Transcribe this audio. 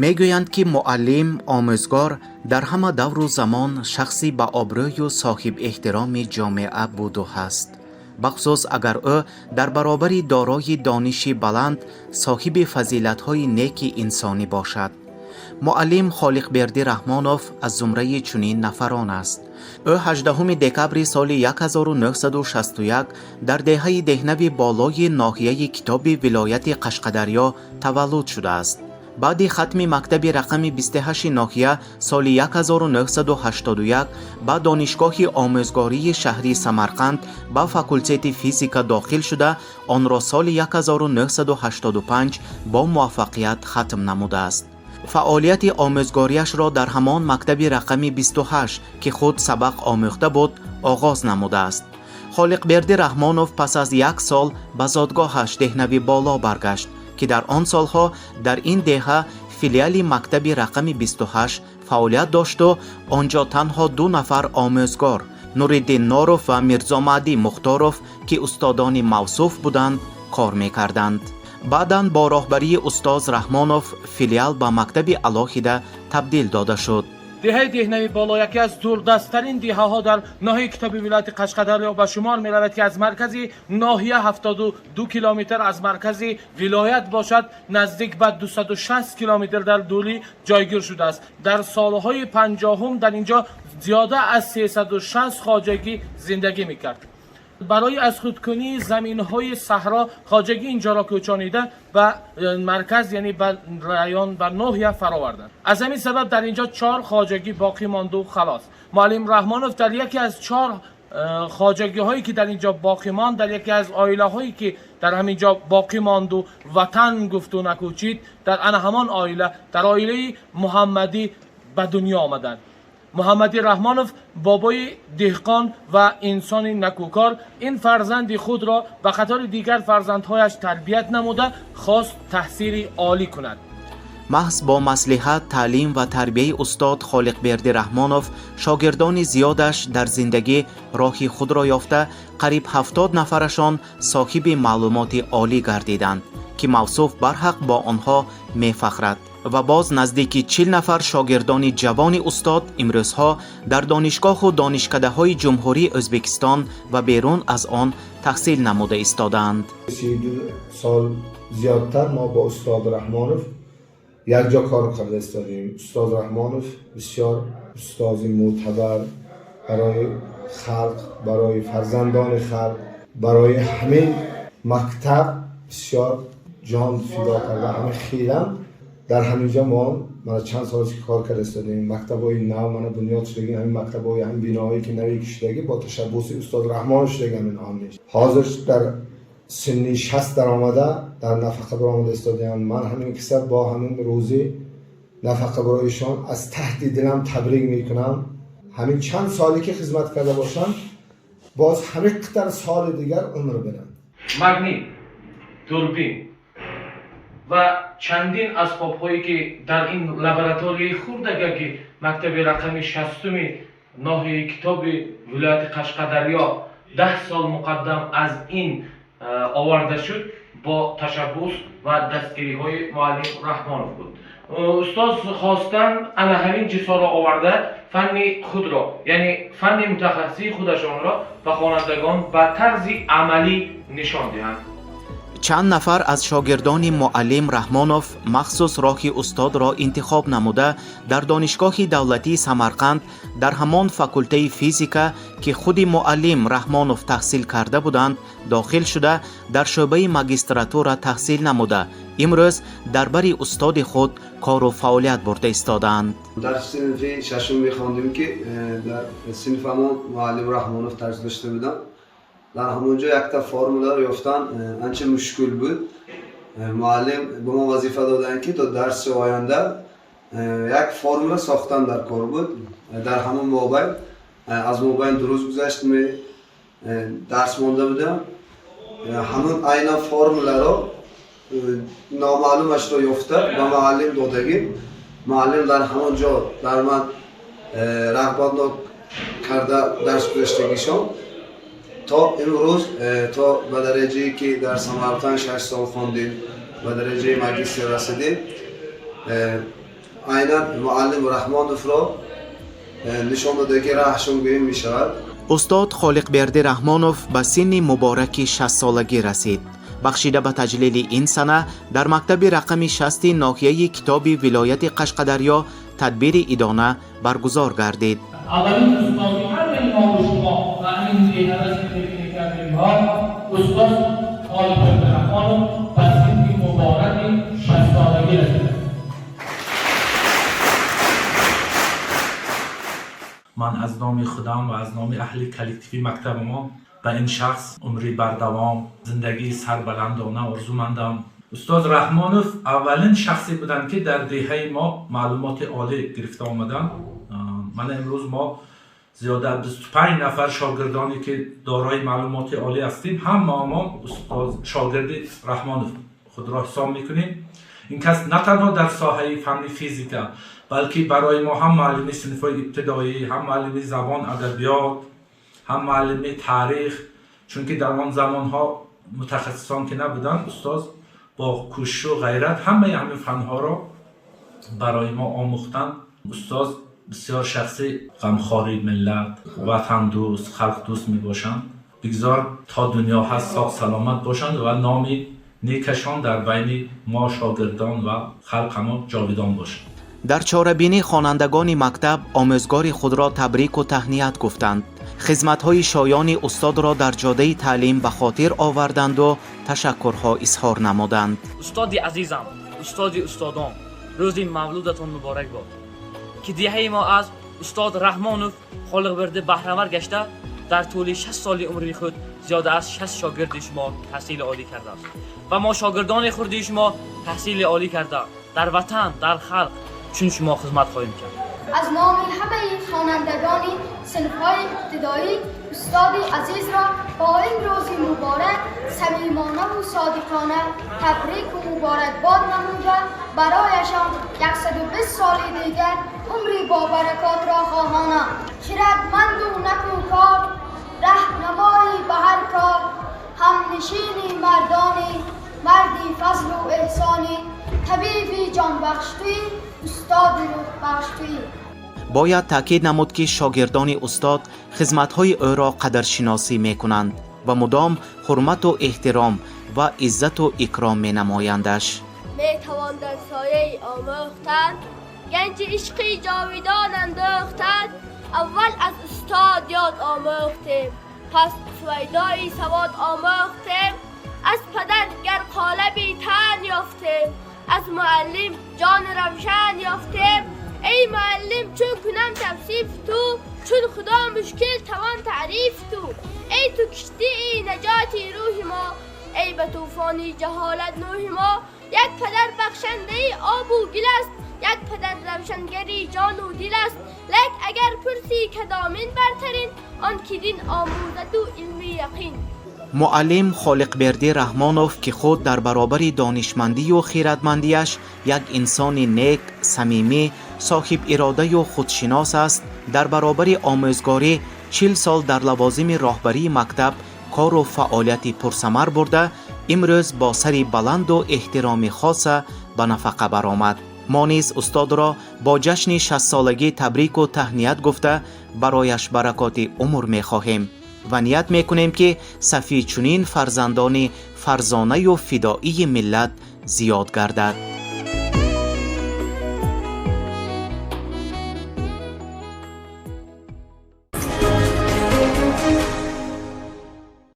Мегӯянд, ки муаллим, омӯзгор дар ҳама давру замон шахси ба обрӯю соҳибэҳтироми ҷомеа буду ҳаст, бахусус агар ӯ дар баробари дорои дониши баланд соҳиби фазилатҳои неки инсонӣ бошад. Муаллим Холиқбердӣ Раҳмонов аз зумраи чунин нафарон аст. Ӯ 18 декабри соли 1961 дар деҳаи Деҳнави Болои ноҳияи Китоби вилояти Қашқадарё таваллуд шудааст. Баъди хатми мактаби рақами 28 ноҳия соли 1981 ба Донишгоҳи омӯзгории шаҳри Самарқанд ба факултети физика дохил шуда, онро соли 1985 бо муваффақият хатм намудааст. Фаъолияти омӯзгориашро дар ҳамон мактаби рақами 28, ки худ сабақ омӯхта буд, оғоз намудааст. Холиқбердӣ Раҳмонов пас аз як сол ба зодгоҳаш Деҳнави Боло баргашт, ки дар он солҳо дар ин деҳа филиали мактаби рақами 28 фаъолият дошту он ҷо танҳо ду нафар омӯзгор, Нуриддин Норов ва Мирзомаъдӣ Мухторов, ки устодони мавсуф буданд, кор мекарданд. Баъдан бо роҳбарии устоз Раҳмонов филиал ба мактаби алоҳида табдил дода шуд. Деҳаи Деҳнави Боло яке аз дурдасттарин деҳаҳо дар ноҳияи Китоби вилояти Қашқадарё ба шумор меравад, ки аз маркази ноҳия 72 километр, аз маркази вилоят бошад, наздик ба 260 километр дар дурӣ ҷойгир шудааст. Дар солҳои 50-ум дар инҷо зиёда аз 360 хоҷагӣ зиндагӣ мекард. Барои аз худкунии заминҳои саҳро хоҷагӣ инҷоро кӯчонида ба марказ, яъне ба район, ба ноҳия фароварданд. Аз ҳамин сабаб дар инҷо чор хоҷагӣ боқӣ монду халос. Муаллим Раҳмонов дар яке аз чор хоҷагиҳое ки дар инҷо боқӣ монд, дар яке аз оилаҳое ки дар ҳамин ҷо боқӣ монду ватан гуфту накӯчид, дар ана ҳамон оила, дар оилаи Муҳаммадӣ ба дунё омаданд. Муҳаммадӣ Раҳмонов, бобои деҳқон ва инсони накӯкор, ин фарзанди худро ба қатори дигар фарзандҳояш тарбият намуда, хост таҳсили олӣ кунад. Маҳз бо маслиҳат, таълим ва тарбияи устод Холиқбердӣ Раҳмонов шогирдони зиёдаш дар зиндагӣ роҳи худро ёфта, қариб 70 нафарашон соҳиби маълумоти олӣ гардиданд, ки мавсуф барҳақ бо онҳо мефахрад, ва боз наздики 40 нафар шогирдони ҷавони устод имрӯзҳо дар донишгоҳу донишкадаҳои Ҷумҳурии Ӯзбекистон ва берун аз он таҳсил намуда истодаанд. 32 сол зиёдтар мо бо устод Раҳмонов якҷо кор карда истодем. Устод Раҳмонов бисёр устози мӯътабар барои халқ, барои фарзандони халқ, барои ҳамин мактаб бисёр ҷон фидо карда. Ҳамин хелам дар ҳамин ҷо мо мана чанд сол ки кор карда истодем. Мактабҳои нав мана бунёд шудаги, ҳамин мактабҳои, ҳамин биноҳое ки нави шудаги, бо ташаббуси устод Раҳмонов шудаги ҳамин ҳамеш. Ҳозир дар синни 60 даромада, дар нафақа баромада истодаям. Ман ҳамин киса бо ҳамин рӯзи нафақа бароишон аз таҳти дилам табрик мекунам. Ҳамин чанд соле ки хизмат карда бошам, боз ҳамин қадар соли дигар умр бинам. Магнит, дурбин ва чандин асбобҳое, ки дар ин лабораторияи хурдагаки мактаби рақами 60-уми ноҳияи Китоби вилояти Қашқадарё 10 сол муқаддам аз ин оварда шуд, бо ташаббус ва дастгириҳои муаллим Раҳмонов буд. Устоз хостанд ана ҳамин чизҳоро оварда, фанни худро, яъне фанни мутахассисии худашонро ба хонандагон ба тарзи амалӣ нишон диҳанд. Чанд нафар аз шогирдони муаллим Раҳмонов махсус роҳи устодро интихоб намуда, дар Донишгоҳи давлатии Самарқанд дар ҳамон факултаи физика, ки худи муаллим Раҳмонов таҳсил карда буданд, дохил шуда, дар шӯъбаи магистратура таҳсил намуда, имрӯз дар бари устоди худ кору фаъолият бурда истодаанд. Дар синфи шашум мехондем, ки дар синфамон муаллим Раҳмонов дарс дошта будам. Дар ҳамон ҷо якта формуларо ёфтан анча мушкил буд. Муаллим ба мо вазифа доданд, ки то дарси оянда як формула сохтан дар кор буд. Дар ҳамон мобайн, аз мобайн ду рӯз гузашт, дарс монда будам. Ҳамон айнан формуларо номаълумашро ёфта, ба муаллим додагим. Муаллим дар ҳамон ҷо дар ман рағбатнок карда дарс гузаштагишон. То имрӯз то ба дараҷае ки дар Самарқанд 6 сол хондем, ба дараҷаи магистр расидем, айнан муаллим Раҳмоновро нишон дода ки раҳшон гӯем мешавад. Устод Холиқбердӣ Раҳмонов ба синни мубораки 60-солагӣ расид. Бахшида ба таҷлили ин сана дар мактаби рақами 60-и ноҳияи Китоби вилояти Қашқадарё тадбири идона баргузор гардид. Аввалин устоди ҳамаи мо ва шумо ва ҳамин деҳада зиндагӣ мекардемҳо, устод Холиқбердӣ Раҳмонов ба синни мубораки 60-солагӣ расиданд. Ман аз номи худам ва аз номи аҳли коллективи мактаби мо ба ин шахс умри бардавом, зиндагии сарбаландона орзумандам. Устод Раҳмонов аввалин шахсе буданд, ки дар деҳаи мо маълумоти олӣ гирифта омаданд. Мана имрӯз мо зиёда аз 25 нафар шогирдоне ки дорои маълумоти олӣ ҳастем, ҳамаамон устоз шогирди Раҳмонов худро ҳисоб мекунем. Ин кас на танҳо дар соҳаи фанни физика, балки барои мо ҳам муаллими синфҳои ибтидоӣ, ҳам муаллими забон адабиёт, ҳам муаллими таърих, чунки дар он замонҳо мутахассисон ки набуданд, устоз бо кӯшишу ғайрат ҳамаи ҳамин фанҳоро барои мо омӯхтанд. Устоз бисёр шахси ғамхори миллат, ватандӯст, халқдӯст мебошанд. Бигзор то дунё ҳаст соғ саломат бошанд ва номи некашон дар байни мо шогирдон ва халқамон ҷовидон бошад. Дар чорабинӣ хонандагони мактаб омӯзгори худро табрику таҳният гуфтанд, хизматҳои шоёни устодро дар ҷодаи таълим ба хотир оварданду ташаккурҳо изҳор намуданд. Устоди азизам, устоди устодон, рӯзи мавлудатон муборак бод, ки деҳаи мо аз устод Раҳмонов Холиқбердӣ баҳравар гашта, дар тӯли 60 соли умри худ зиёда аз 60 шогирди шумо таҳсили олӣ кардааст ва мо шогирдони хурди шумо таҳсили олӣ карда, дар ватан, дар халқ чун шумо хизмат хоҳем кард. Аз номи ҳамаи хонандагони синфҳои ибтидоӣ устоди азизро бо ин рӯзи муборак самимонаву содиқона табрику муборакбод намуда, барояшон 120 соли дигар умри бобаракотро хоҳонам. Хирадманду накӯкор, раҳнамои ба ҳар кор, ҳамнишини мардони, марди фазлу эҳсонӣ, табиби ҷонбахш туӣ, устоди рӯҳбахш туӣ. Бояд таъкид намуд, ки шогирдони устод хизматҳои ӯро қадршиносӣ мекунанд ва мудом ҳурмату эҳтиром ва иззату икром менамояндаш. Метавон дар сояи омӯхтан ганҷи ишқи ҷовидон андохтан. Аввал аз устод ёд омӯхтем, пас сувайдои савод омӯхтем. Аз падар гар қолаби тан ёфтем, аз муаллим ҷони равшан ёфтем. Эй муаллим, чун кунам тавсиф ту, чун Худо мушкил тавон таъриф ту. Эй ту киштии наҷоти рӯҳи мо, эй ба тӯфони ҷаҳолат Нӯҳи мо. Як падар бахшандаи обу гил аст, як падар равшангари ҷону дил аст. Лек агар пурсӣ кадомин бартарин, он ки дин омӯзаду илми яқин. Муаллим Холиқбердӣ Раҳмонов, ки худ дар баробари донишмандию хиратмандиаш як инсони нек, самимӣ, соҳибиродаю худшинос аст, дар баробари омӯзгорӣ 40 сол дар лавозими роҳбарии мактаб кору фаъолияти пурсамар бурда, имрӯз бо сари баланду эҳтироми хоса ба нафақа баромад. Мо низ устодро бо ҷашни 60-солагӣ табрику таҳният гуфта, барояш баракоти умр мехоҳем ва ният мекунем, ки сафи чунин фарзандони фарзонаю фидоии миллат зиёд гардад.